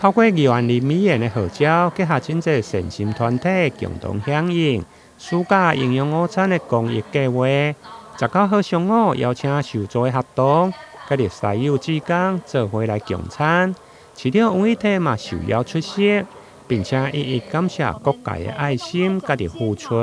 透過議員林美賢的號召，結合真濟善心團體共同響應暑假營養午餐的公益計劃。19號上午邀請受助的學童，佮著師友志工做伙來共餐。市長黃偉哲嘛受邀出席，並且一一感謝各界的愛心佮著付出。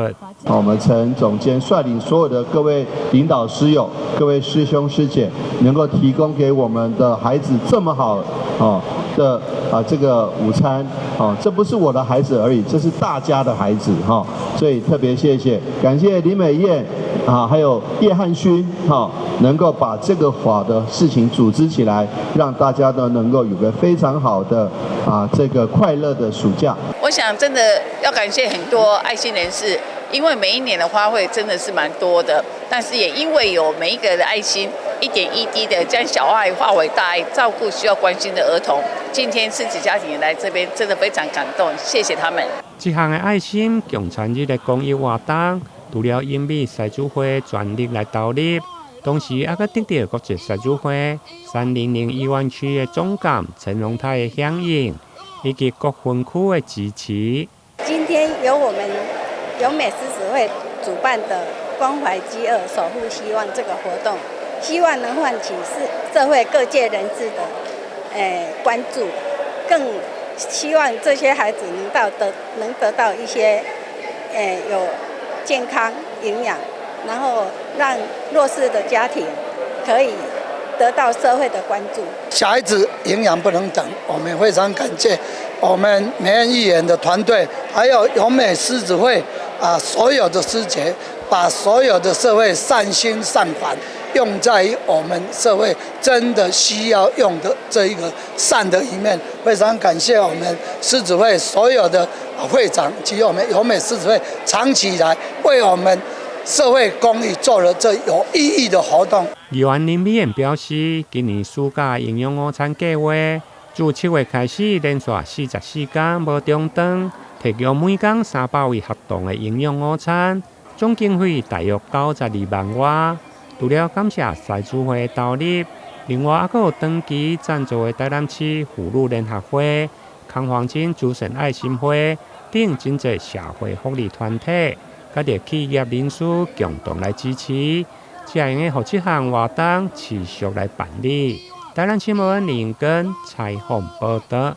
我們陳總監率領所有的各位領導師友、各位師兄師姐，能夠提供給我們的孩子這麼好哦的啊這個午餐，哦，這不是我的孩子而已，這是大家的孩子哈，所以特別謝謝，感謝林美燕啊，還有葉漢勳哈，能夠把這個好的事情組織起來，讓大家都能夠有個非常好的啊這個快樂的暑假。我想真的要感謝很多愛心人士，因為每一年的花費真的是蠻多的，但是也因為有每一個的愛心，一點一滴的將小愛化為大愛，照顧需要關心的兒童。今天獅子家庭來這邊，真的非常感動，謝謝他們。這項的愛心共餐日的公益活動，除了永美獅子會全力來投入，同時也閣得到國際獅子會300議員區的總幹陳榮泰的響應，以及各分區的支持。今天由我們永美獅子會主辦的關懷飢餓、守護希望這個活動，希望能喚起社會各界人士的關注，更希望這些孩子能得到一些有健康營養，然後讓弱勢的家庭可以得到社會的關注。小孩子營養不能等，我們非常感謝我們美燕議員的團隊，還有永美獅子會啊，所有的師姐，把所有的社會善心善款用在我們社會真的需要用的這一個善的一面，非常感謝我們獅子會所有的會長及我們永美獅子會長期以來為我們社會公益做了這有意義的活動。議員林美燕表示，今年暑假營養午餐計劃自7月開始，連續44天無中斷，提供每工300位學童的營養午餐，總經費大約92萬外。除了感謝獅子會的投入，另外猶閣有長期贊助的台南市婦女聯合會、康黃金慈善愛心會等真濟社會福利團體，佮著企業人士共同來支持，才會用得予這項活動持續來辦理。台南新聞林根採訪報導。